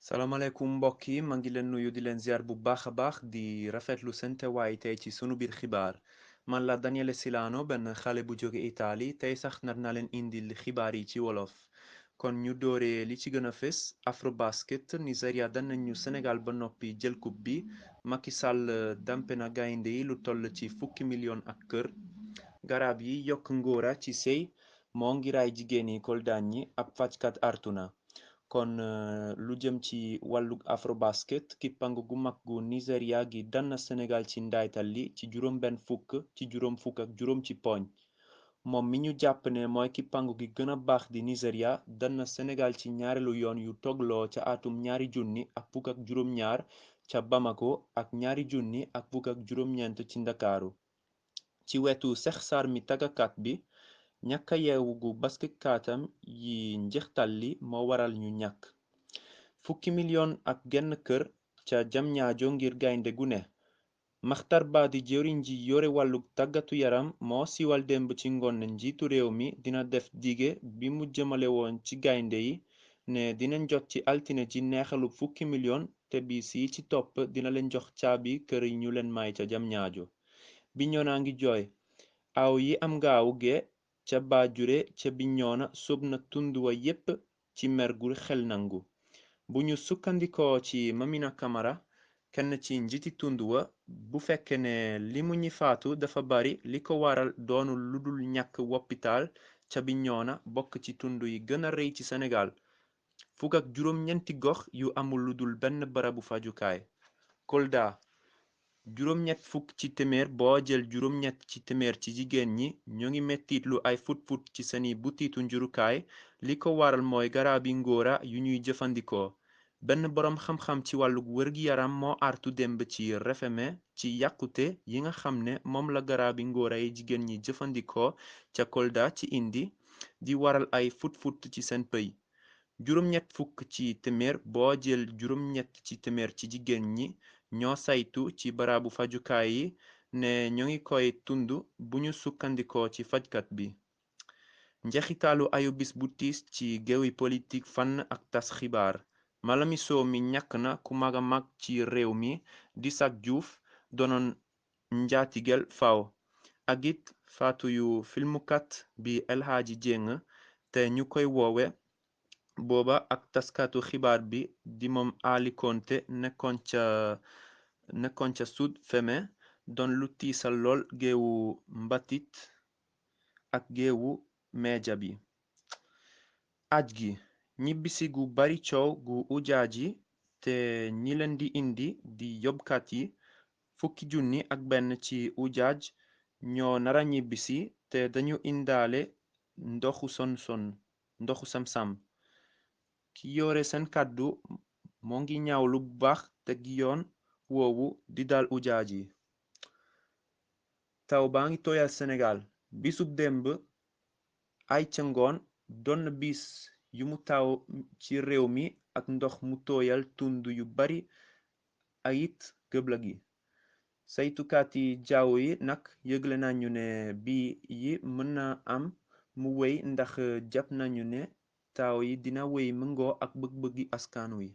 salaamaaleykum mbokk yi maa ngi leen nuyu di leen ziar bu baax a baax di rafetlu seen teewaay tey ci sunu biir xibaar man la Daniele Silano benn xale bu jóge Italie tey sax nar naa leen indil xibaar yi ci wolof kon ñu dooree li ci gën a fës Afrobasket Nigeria dan nañu Sénégal ba noppi jël coupe bi Macky Sall dampe na gaynde yi lu toll ci fukki million ak kër garab yi yokk ngóora ci sëy moo ngi raay jigéen yi Kolda ñi ab fajkat artuna kon lu jëm ci wàllug Afrobasket kippangu gu mag gu Nigeria gi daan na Sénégal ci ndaytal li ci juróom fukk ak juróom ci poñ moom mi ñu jàpp ne mooy kippangu gi gën a baax di Nigeria daan na Sénégal ci ñaareelu yoon yu togloo ca atum 2012 ca Bamako ak 2024 ci Ndakaaru ci wetu Cheikh Sarr mi tàggakat bi ñàkka yeewu gu basketkaatam yi njeextal li moo waral ñu ñàkk fukki milyoon ak genn kër ca Diamniadio ngir gaynde gu ne Makhtar Ba di jëwriñ ji yore wàllu tàggatu yaram moo siiwal démb ci ngoon ne njiitu réew mi dina def dige bi mu jëmale woon ci gaynde yi ne dinañ jot ci altine ji neexalu fukki milyoon te bis yi ci topp dina leen jox caabi kër yi ñu leen may ca Diamniadio Bignona ngi jooy aw yi am ngaawu ge ca Banjul ca Bignona sóob na tund wa yépp ci mer gu xel nangu bu ñu sukkandikoo ci Mamina Camara kenn ci njiiti tund wa bu fekkee ne limu ñi faatu dafa bari li ko waral doonul ludul ñàkk woppitaal ca Bignona bokk ci tund yi gën a rëy ci Sénégal fukk ak juróom-ñeenti gox yu amul ludul benn barabu fajukaay Kolda juróom-ñett fukk ci téeméer boo jël juróom-ñett ci téeméer ci jigéen ñi ñoo ngi mettitlu ay fut-fut ci seeni butitu njurukaay li ko waral mooy garabi ngóora yu ñuy jëfandikoo benn boroom xam-xam ci wàllu wër-gi-yaram moo artu démb ci RFM ci yàqute yi nga xam ne moom la garabi ngóora yi jigéen ñi jëfandikoo ca Kolda ci indi di waral ay fut-fut ci seen pëy juróom-ñett fukk ci téeméer boo jël juróom-ñett ci téeméer ci jigéen ñi ñoo saytu ci barabu fajukaay yi ne ñoo ngi koy tund bu ñu sukkandikoo ci fajkat bi njeexitalu ayubis bu tiis ci géewi politik fànn ak tas xibaar Malami Sow mi ñàkk na ku mag a mag ci réew mi di Sak Diouf doonoon njaatigel FAO ak it faatu yu filmukat bi El Hadji Dieng te ñu koy woowe booba ak taskatu xibaar bi di moom Ali Konté nekkoon ca Sud FM doon lu tiisal lool géewu mbatit ak géewu meeja bi aj gi ñibbisi gu bari coow gu ujaaj yi te ñi leen di indi di yóbkat yi 1,000 ci ujaaj ñoo nara ñibbisi te dañu indaale ndoxu sam-sam ki yore seen kàddu moo ngi ñaawlu bu baax teg yoon woowu di dal ujaaj yi taw baa ngi tooyal Sénégal bisub démb ay ca ngoon doon na bis yu mu taw ci réew mi ak ndox mu tooyal tund yu bari ayit gëbla gi saytukati jaww yi nag yëgle nañu ne bii yi mën na am mu wéy ndax jàpp nañu ne taw yi dina wéy méngoo ak bëgg-bëggi askan wi